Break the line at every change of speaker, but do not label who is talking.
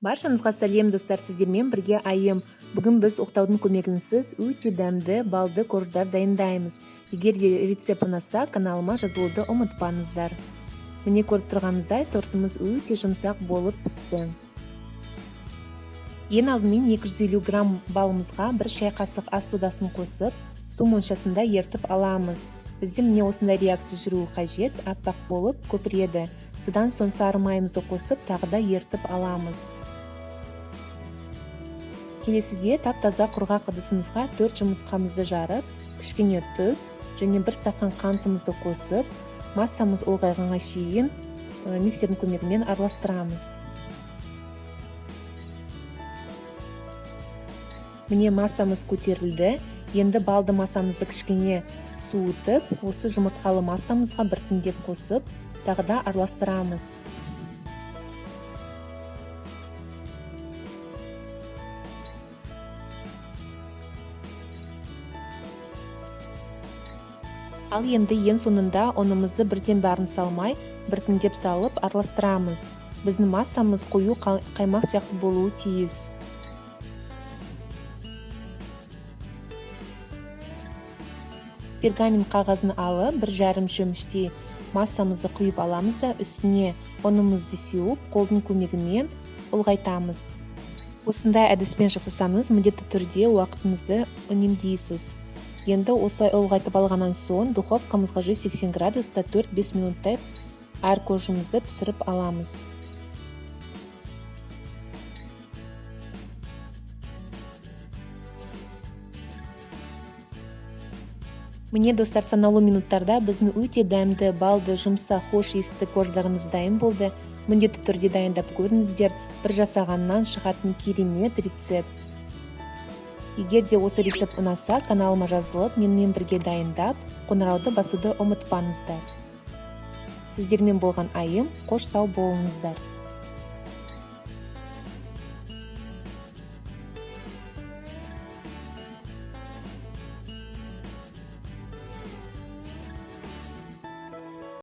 Баршаңызға сәлем, достар, сіздермен бірге Айым. Бүгін біз оқтаудың көмегінсіз өте дәмді балды корждар дайындаймыз. Егер де рецепт ұнаса, каналыма жазылуды ұмытпаңыздар. Міне, көріп тұрғаныңыздай, тортымыз өте жұмсақ болып пісті. Ең алдымен 250 грамм балымызға 1 шай қасық ас содасын қосып, су моншасында ертіп аламыз. Бізде міне осындай реакция жүруі қажет, аппақ болып көпіреді. Содан соң сары майымызды қосып, тағы да ертіп аламыз. Келесіде тап-таза құрғақ ыдысымызға 4 жұмыртқамызды жарып, кішкене тұз және 1 стақан қантымызды қосып, массамыз ұлғайғанға шейін миксердің көмегімен араластырамыз. Міне, массамыз көтерілді. Енді балды массамызды кішкене суытып, осы жұмыртқалы массамызға біртіндеп қосып, тағы да араластырамыз. Ал енді ең соңында ұнымызды бірден барын салмай, біртіндеп салып араластырамыз. Біздің массамыз қою қаймақ сияқты болуы тиіс. Пергамент қағазын алып, 1,5 шөміштей массамызды құйып аламыз да, үстіне ұнымызды сеуіп, қолдың көмегімен ұлғайтамыз. Осындай әдіспен жасасаңыз, міндетті түрде уақытыңызды үнемдейсіз. Енді осылай ұлғайтып алғаннан соң, духовкамызға 180 градуста 4-5 минуттай әр коржымызды пісіріп аламыз. Міне, достар, санаулы минуттарда біздің өте дәмді, балды, жұмсақ, хош иісті корждарымыз дайын болды. Міндетті түрде дайындап көріңіздер, бір жасағаннан шығатын керемет рецепт. Егер де осы рецепт ұнаса, каналыма жазылып, менімен бірге дайындап, қоңырауды басуды ұмытпаңыздар. Сіздермен болған Айым, қош сау болыңыздар.